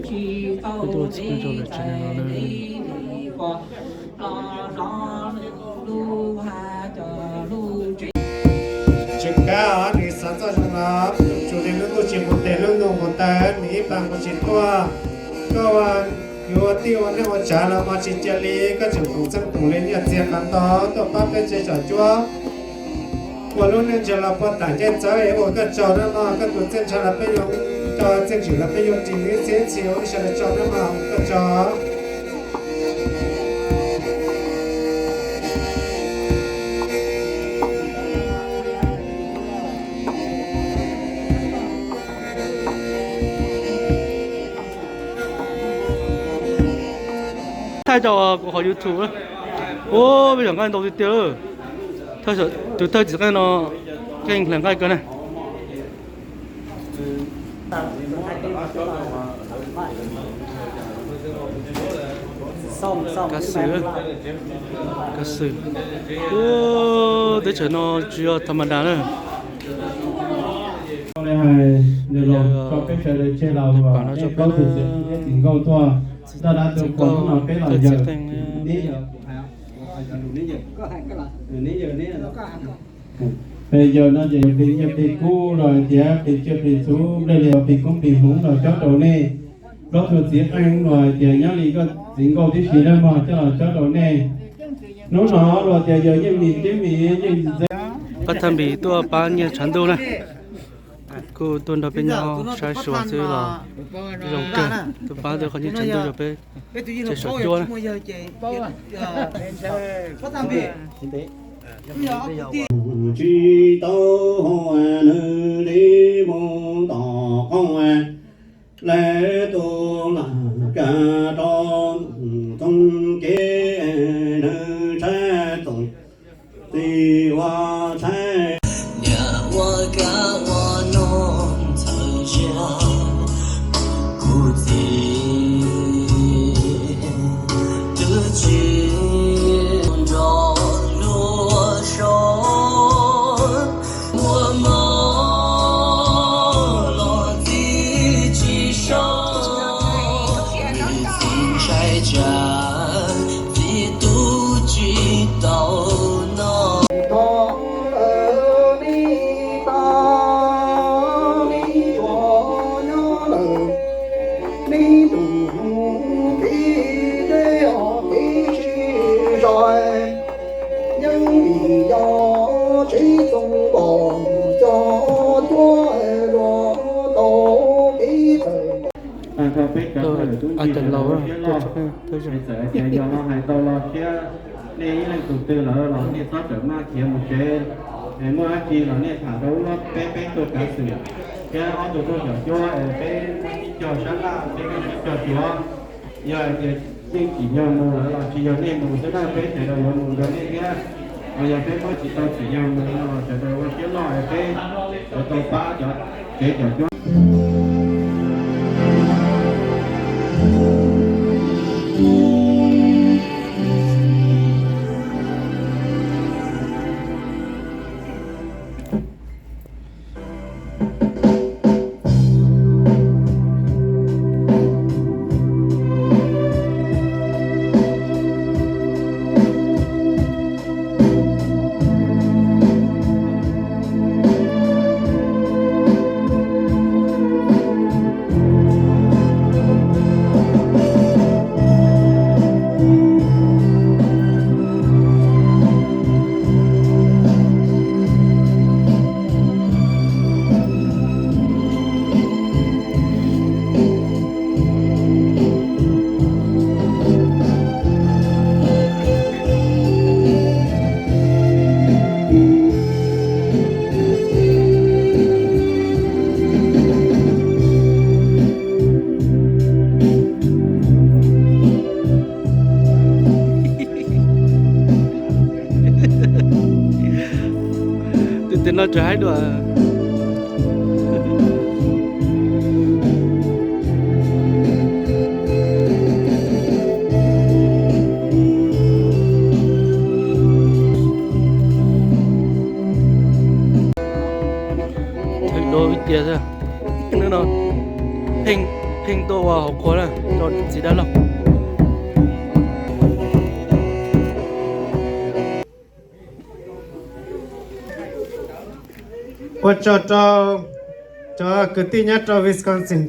Kuv tuaj txog rau lawv tsev no na. Tsis kav nws xav txoj zoo no, tsuas li lub ntuj tsis mus tes lub ntuj mus taw, nws ib pab kuv tsis tuaj. Koj yuav ua tij ua neej ua tsav los mas tsis cia li, koj tseem toom txheej toom li nyiaj txiag qhov ntau tuaj pab peb tsev xyom cuab. Ua lub neej ntshe los puag tam ncej txawb es ua koj tsaug na mog, koj tus txiaj ntsha los peb yuav tso, txiaj ntsig los peb yuav ris, ib txhiab ib txhis ua ib sawv daws tsaug na mog, koj tsaug. Thaij rau kuv qhov YouTube. Ua peb zaum nqaij ntau tiag tiag. Tus thawj txiv qeej no, qeej hlais nqaij kawg na. Kav xwm, kav xwm. Ua, teb chaws no tsis yog tham ma das na. Tsis pam no tso peb na. Txiv nkauj, thawj txiv qeej na. Peb yawg no ces plig nyiaj plig kub los tias plig tsiaj plig txhu, nplej li plig kub plig hmoov los cob rau nej. Plaub tug txiv qeej los tias nyob li koj txiv nkauj tib si na mog, coj los cob rau nej. Hnub no los tias yog yeej mis tib mis yeej ntxeev. Pab thaj npis tuaj pab nyiaj tshav ntuj na. Kuj tuaj nrog peb nyob saib xyuas xwb los zoo kawg, tuaj pab tuaj qhov nyiaj tshav ntuj rau peb tsev xyom cuab na. Tsis tau nws li mus tom qoob, lawv tus lam kab rov ntxoov kev, nws tshaib txoom txiv ua tshaib. Niam ua kab ua noog txhawj ziag, kuv txiv twb tsis nrog luag so. Ua mov los txiv tsis so, nws txiv ntshai tsam txiv tub tsis tau noj. Tau lawm, neb tau, neb tsuas nyob lawm, neb tus kev deb os kev sib zog, yeej vim yog tsev txoov npaum cov cuab luag tau kev txawm. Tag nrho peb cov thawj tub ncig sawv daws ua siab loj, es txawm tias yog ho hais tau los thiab nej ib leej tug twg lawm los nej txhob rawm maj khiav mus tsev. Muaj dab tsi los nej tham rau ub, peb peb tuaj kav xwm thiab ob tug tuaj xyom cuab es peb muab sib cog sab laj, peb muab sib cog tuav. Yog hais tias yeej tsim nyog mus lawm los tsis yog nej mus xwb na, peb sawv daws yuav mus nrog nej thiab. Ho yog peb muab tsis tau tsim nyog mus no los sawv daws ua siab loj es peb yuav tau pab cov tsev xyom cuab. Tus twg no tseem haib dua. Haib dua ib tiag xwb. No pheej tuaj ua Hauv qhua na, rau txiv dab laug. Ua tsaug rau cov kwv tij nyob rau Wisconsin